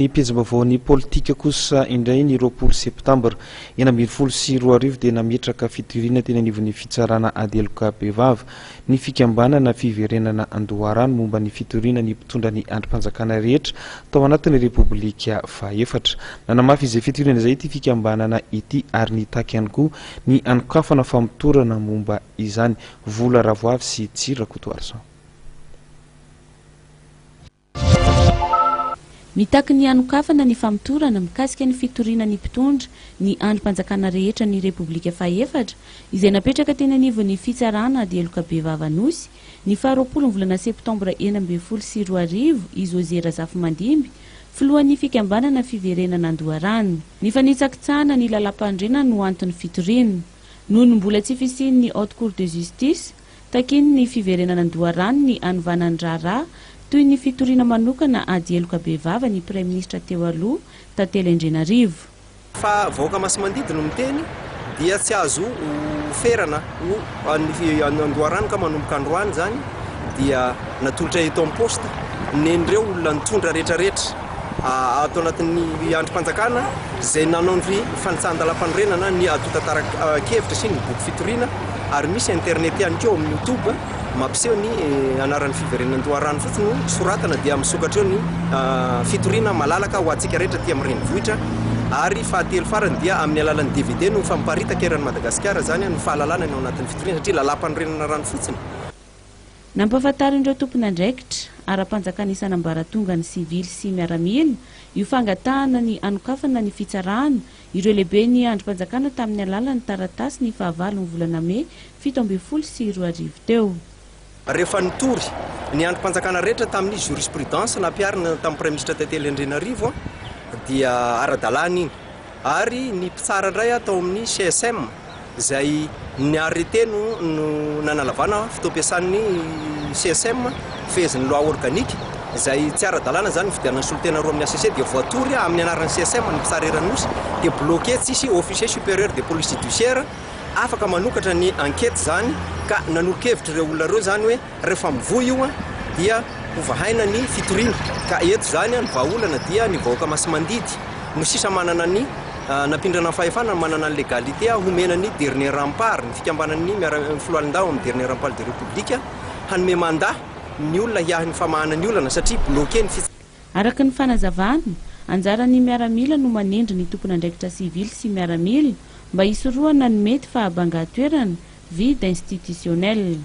Ny pejim-baovaon'ny politika kosa indray, ny 20 septambra 2016 dia nametraka fitoriana teny anivon'ny fitsarana ady heloka bevava ny fikambanana Fiverenana Andoharano momba ny fitoriana ny mpitondra ny andrim-panjakana rehetra tao anatin'ny Repoblika fahefatra. Nanamafy izay fitoriana izay ity fikambanana ity ary nitaky ihany koa ny hanokafana famotorana momba izany. Vola Ravoavy sy Tsiry Rakotoarison. Mitaky ny hanokafana ny famotorana mikasika ny fitoriana ny mpitondra ny andrim-panjakana rehetra ny Repoblika fahefatra izay napetraka teny anivon'ny fitsarana ady heloka bevava Anosy ny faha 20 ny volana septambra 2016 i José Razafimandimby, filohan'ny fikambanana Fiverenana Andoharano. Ny fanitsakitsahana ny lalàmpanorenana no anton'ny fitoriana. Noho ny mbola tsy fisian'ny Haute Cour de Justice, Takiany ny fiverenana an-doharano ny hanovana ny raharaha toy ny fitoriana manokana ady heloka bevava ny praiminisitra teo aloha, Tantely Andrianarivo. Fa vahoaka masi-mandidy no miteny dia tsy azo ferana ho an'ny an-doharano ka manomboka androany izany dia natolotra eto amin'ny poste nen'ireo olona nitondra rehetrarehetra ato anatin'ny andrim-panjakana izay nanao ny fanitsahan-dalam-panorenana ny antontan-kevitra sy ny boky fitoriana ary misy internet ihany koa ao amin'ny youtube mampiseho ny anaran'ny fiverenan-doharano fotsiny no soratana dia misokatra eo ny fitoriana malalaka ho antsika rehetra aty amin'ny renivohitra ary fahatelo farany dia amin'ny alalan'ny DVD no efa miparitaka eran'i Madagasikara izany ny fahalalana ny ao anatin'ny fitoriana satria lalam-panorenana rano fotsiny. Nampahafantarin'ireo tompon'andraikitra ara-panjakana isan'ambaratongany sivily sy miaramila io fangatahana ny hanokafana ny fitsarana ireo lehiben'ny andrim-panjakana tamin'ny alalan'ny taratasy ny fahavalon'ny volana mey 2017 teo. Rehefa nitory ny andrim-panjakana rehetra tamin'ny jurisprudence nampiharina tamin'ny Praiminisitra Tantely Andrianarivo dia ara-dalàna iny ary ny mpitsara indray tao amin'ny CSM izay ny arrêté no nanalavana fotoam-piasan'ny CSM fehezin'ny loi organique izay tsy ara-dalàna izany ny fidianana solontena roa amin'ny HCC dia voatory amin'ny anaran'ny CSM ny mpitsara eran'ny Nosy dia bloqué tsisy officier supérieur de police judiciaire afaka manokatra ny enquête izany ka nanolo-kevitra ireo olona ireo izany hoe rehefa mivoy io dia hovahaina ny fitoriana ka eto izany ny vahaolana dia ny vahoaka masi-mandidy no sisa manana ny Nampindrana ny fahefana manana ny légalité homena ny dernier rempart, ny fikambanan'ny miara foloalindahy ao amin'ny dernier rempart de République hanome mandat ny olona hiahy ny famahana ny olana satria bloqué ny fitsarana. Araka ny fanazavana, anjaran'ny miaramila no manendry ny tompon'andraikitra sivily sy miaramila mba hisorohana ny mety fahabangan-toerana, vide institutionnel.